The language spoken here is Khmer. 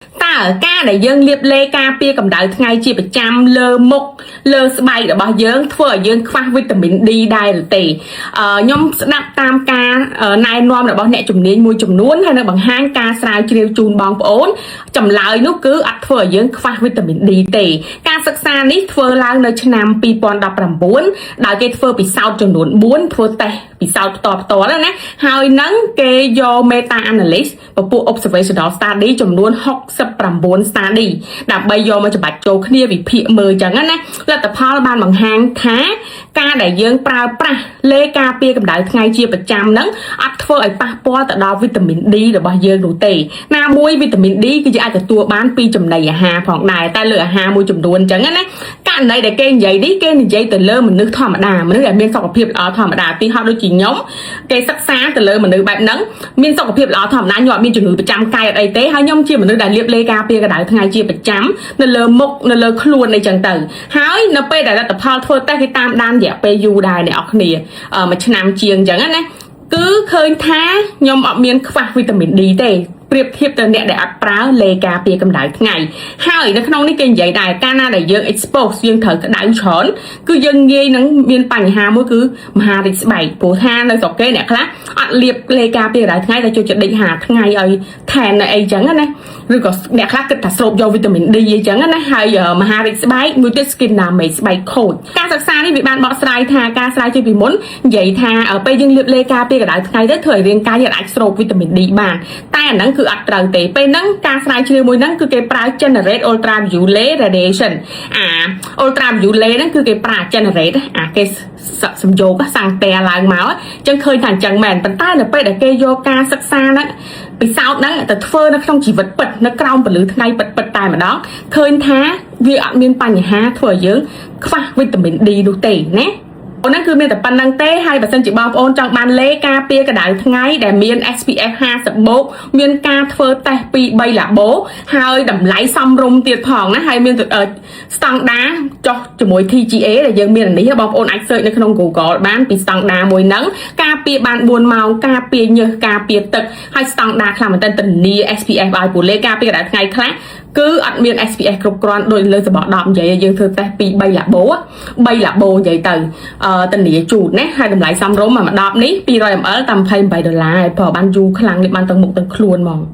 តើការដែលយើងលាបឡេការពារកម្ដៅថ្ងៃជាប្រចាំលើមុខលើស្បែករបស់យើងធ្វើឲ្យយើងខ្វះវីតាមីន D ដែរឬទេ?ខ្ញុំស្ដាប់តាមការណែនាំរបស់អ្នកជំនាញមួយចំនួនហើយនឹងបង្ហាញការស្រាវជ្រាវជូនបងប្អូនចម្លើយនោះគឺអត់ធ្វើឲ្យយើងខ្វះវីតាមីន D ទេ។ការសិក្សានេះធ្វើឡើងនៅឆ្នាំ2019ដោយគេធ្វើពិសោធន៍ចំនួន4ធ្វើតេស្តពិសោធន៍ផ្ទាល់ផ្ទាល់ណាហើយនឹងគេយក meta analysis ពពួក observational study ចំនួន69 study ដើម្បីយកមកច្បាច់ចូលគ្នាវិភាគមើលចឹងណាលទ្ធផលបានបង្ហាញថាការដែលយើងប្រើប្រាស់ឡេការពារកម្ដៅថ្ងៃជាប្រចាំហ្នឹងអត់ធ្វើឲ្យប៉ះពាល់ទៅដល់វីតាមីន D របស់យើងនោះទេណាមួយវីតាមីន D គឺយើងអាចទទួលបានពីចំណីអាហារផងដែរតែលើអាហារមួយចំនួនចឹងណាករណីដែលគេនិយាយនេះគេនិយាយទៅលើមនុស្សធម្មតាមនុស្សដែលមានសុខភាពល្អធម្មតាទីហោដូចជាខ្ញុំគេសិក្សាទៅលើមនុស្សបែបហ្នឹងមានសុខភាពល្អធម្មតាខ្ញុំអត់មានជំងឺប្រចាំកាយអត់អីទេហើយខ្ញុំជាមនុស្សដែលលាបឡេការពារកម្ដៅថ្ងៃជាប្រចាំនៅលើមុខនៅលើខ្លួនអីចឹងទៅហើយនៅពេលដែលលទ្ធផលធ្វើតេស្តគេតាមដានរយៈពេលយូរដែរអ្នកនរគ្នាមួយឆ្នាំជាងចឹងណាគឺឃើញថាខ្ញុំអត់មានខ្វះវីតាមីន D ទេប្រៀបធៀបទៅអ្នកដែលអត់ប្រើឡេការពារកម្ដៅថ្ងៃហើយនៅក្នុងនេះគេនិយាយដែរកាលណាដែលយើង expose យើងត្រូវក្តៅច្រើនគឺយើងងាយនឹងមានបញ្ហាមួយគឺមហារីកស្បែកព្រោះថានៅស្រុកគេអ្នកខ្លះអត់លាបឡេការពារកម្ដៅថ្ងៃតែចូលចិត្តដេកហាថ្ងៃឲ្យថែមនៅអីចឹងណាឬក៏អ្នកខ្លះគិតថាស្រូបយកវីតាមីន D អីចឹងណាហើយមហារីកស្បែកមួយទៀត skin damage ស្បែកខូចការសិក្សានេះវាបានបកស្រាយថាការស្រាវជ្រាវពីមុននិយាយថាពេលយើងលាបឡេការពារកម្ដៅថ្ងៃទៅធ្វើឲ្យរាងកាយយើងអាចស្រូបវីតាមីន D បានតែអាហ្នឹងគឺអត់ត្រូវទេពេលហ្នឹងការស្រាវជ្រាវមួយហ្នឹងគឺគេប្រើ generate ultraviolet radiation អា ultraviolet ហ្នឹងគឺគេប្រើ generate អាគេសំយោគសាំងតែឡើងមកអញ្ចឹងឃើញថាអញ្ចឹងមែនប៉ុន្តែនៅពេលដែលគេយកការសិក្សាហ្នឹងពិសោធន៍ហ្នឹងទៅធ្វើនៅក្នុងជីវិតពិតនៅក្រោមពន្លឺថ្ងៃពិតពិតតែម្ដងឃើញថាវាអត់មានបញ្ហាធ្វើឲ្យយើងខ្វះវីតាមីន D នោះទេណាអូនហ្នឹងគឺមានតែប៉ុណ្្នឹងទេហើយបើសិនជាបងប្អូនចង់បានឡេការពារកម្ដៅថ្ងៃដែលមាន SPF 50បូកមានការធ្វើតេស្តពី3ឡាបូហើយតម្លៃសមរម្យទៀតផងណាហើយមានស្តង់ដាចុះជាមួយ TGA ដែលយើងមានអានេះបងប្អូនអាច search នៅក្នុង Google បានពីស្តង់ដាមួយហ្នឹងការពារបាន4ម៉ោងការពារញើសការពារទឹកហើយស្តង់ដាខ្លាំងមែនទែនធានា SPF ឲ្យពូលេការពារកម្ដៅថ្ងៃខ្លះគឺអត់មាន SPF គ្រប់គ្រាន់ដូចលើសបក10និយាយយើងធ្វើតេស្ត2 3ឡាបូ3ឡាបូនិយាយទៅអឺធានាជូតណាហើយតម្លៃសមរម្យមួយដបនេះ 200 ml តាម28ដុល្លារហើយព្រោះបានយូរខ្លាំងនេះបានទាំងមុខទាំងខ្លួនហ្មង។